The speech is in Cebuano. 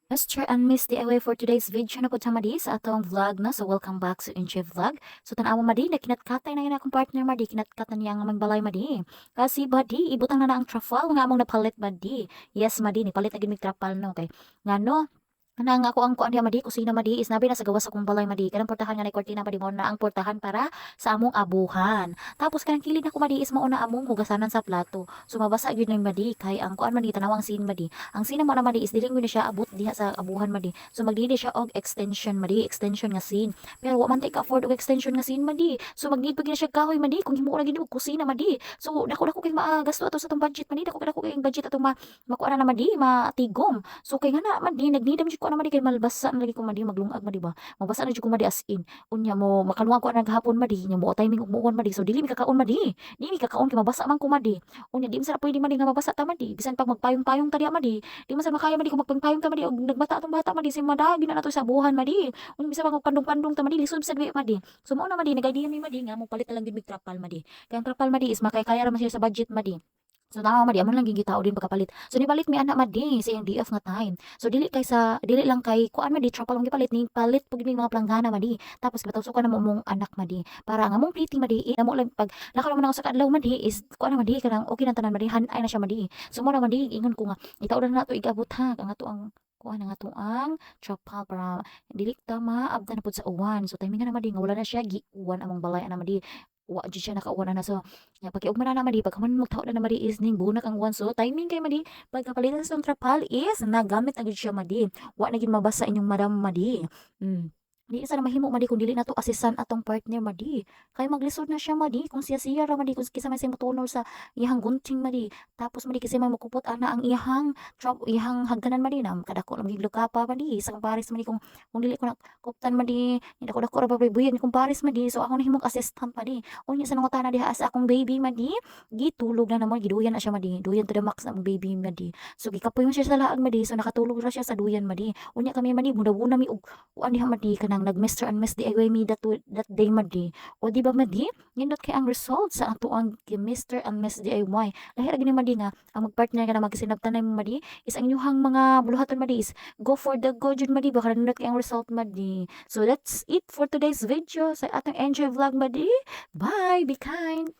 Mr. and Miss DIY for today's video na po ta, madi, sa atong vlog na. So welcome back sa Enjoy Vlog. So tanawa, madi, na kinatkatay na yun akong partner, madi, kinatkat na niya ang aming balay, madi. Kasi badi, ibutang na na ang trapal nga among napalit, madi. Yes, madi, ni palit na gid mig trapal, no, kay ngano kanang ako ang kuan diha, madi, kusina, madi, is nabi na sa gawas akong balay, madi. Kanang portahan nga nay kortina, madi, mao na ang portahan para sa among abuhan. Tapos kanang kilid nako, madi, is mao na among hugasanan sa plato. So mabasa gyud na, madi, kay ang kuan, madi, tanawang scene, madi. Ang scene mo na, madi, is dili gyud na siya abot diha sa abuhan, madi. So magdili siya og extension, madi, extension nga scene. Pero wa man tay ka-afford og extension nga scene, madi. So mag-need pa gyud na siya kahoy, madi, kung himuon na gyud og kusina, madi. So dako dako kay maagasto ato sa atong budget, madi, dako dako kay budget atong ma makuha na, madi, matigom. So kay nga na, madi, nag-need jud ko na, madi, kay malbasa na lagi ko, madi, maglungag, madi ba. Mabasa na jud ko, madi, as in. Unya mo makalungag ko ana gahapon, madi, nya mo timing og muon, madi. So dili mi kakaon, madi. Di mi kakaon kay mabasa man ko, madi. Unya di man sad pwede, madi, nga mabasa ta, madi. Bisan pag magpayong-payong ta diha, madi. Di man sad makaya, madi, kung magpayong-payong ta, madi, og nagbata atong bata, madi, si madagi na nato sa abuhan, madi. Unya bisan pag magpandong-pandong ta, madi, lisod sad madi. So mao na, madi, nag-idea mi, madi, nga mo palit na lang gid mig trapal, madi. Kay ang trapal, madi, is makaya-kaya ra man siya sa budget, madi. So tama, madi, amon lang gyud gitao din pagkapalit. So nipalit mi ana, madi, sa iyang DF nga time. So dili kay sa dili lang kay kuan, madi, trapal ang gipalit, ni palit pud mi mga planggana, madi. Tapos gipatawsukan namo among anak, madi. Para ang among plating, madi, namo lang pag lakaw naman ako sa kadlaw, madi, is kuan na, madi, kanang okay na tanan, madi, hanay na siya, madi. So mo na, madi, ingon ko nga itaw na nato igabot ha ang ato ang kuan, ang ato ang trapal para dili ta maabdan na pud sa uwan. So timing na, madi, nga wala na siya giuwan among balay ana, madi. Wa jud siya nakauwan ana. So nya pakiugma na, madi, pagkaman magtaho na, madi, is ning bunak ang uwan. So timing kay, madi, pagkapalitan sa atong trapal is nagamit na gid siya, madi. Wa na gid mabasa inyong madam, madi. Di sa na mahimo, madi, kung dili nato assistan atong partner, madi. Kay maglisod na siya, madi, kung siya siya ra, madi, kung kinsa may say motunol sa iyahang gunting, madi. Tapos, madi, kasi may mukupot ana ang iyahang trap, iyahang hagdanan, madi, na kadako lang gid lukapa, madi sa pares, madi, kung dili ko na kuptan, madi, dako dako ra ba buyag ni kung pares, madi. So ako nahimong assistant, madi. Unya sa nangutana diha sa akong baby, madi, gitulog na naman, giduyan na siya, madi. Duyan to the max na among baby, madi. So gikapoy man siya sa laag, madi. So nakatulog ra siya sa duyan, madi. Unya kami, madi, mudawuna mi og kuan diha, madi, kanang nag Mr. and Miss DIY mi that day, madi. O di ba, madi? Nindot kay ang result sa ato ang Mr. and Miss DIY. Lahi ra gini, madi, nga ang magpartner ka na magkasinabtanay mo, madi, is ang inyuhang mga buluhaton, madi, is go for the go jud, madi, baka nindot kay ang result, madi. So that's it for today's video sa atong enjoy vlog, madi. Bye, be kind.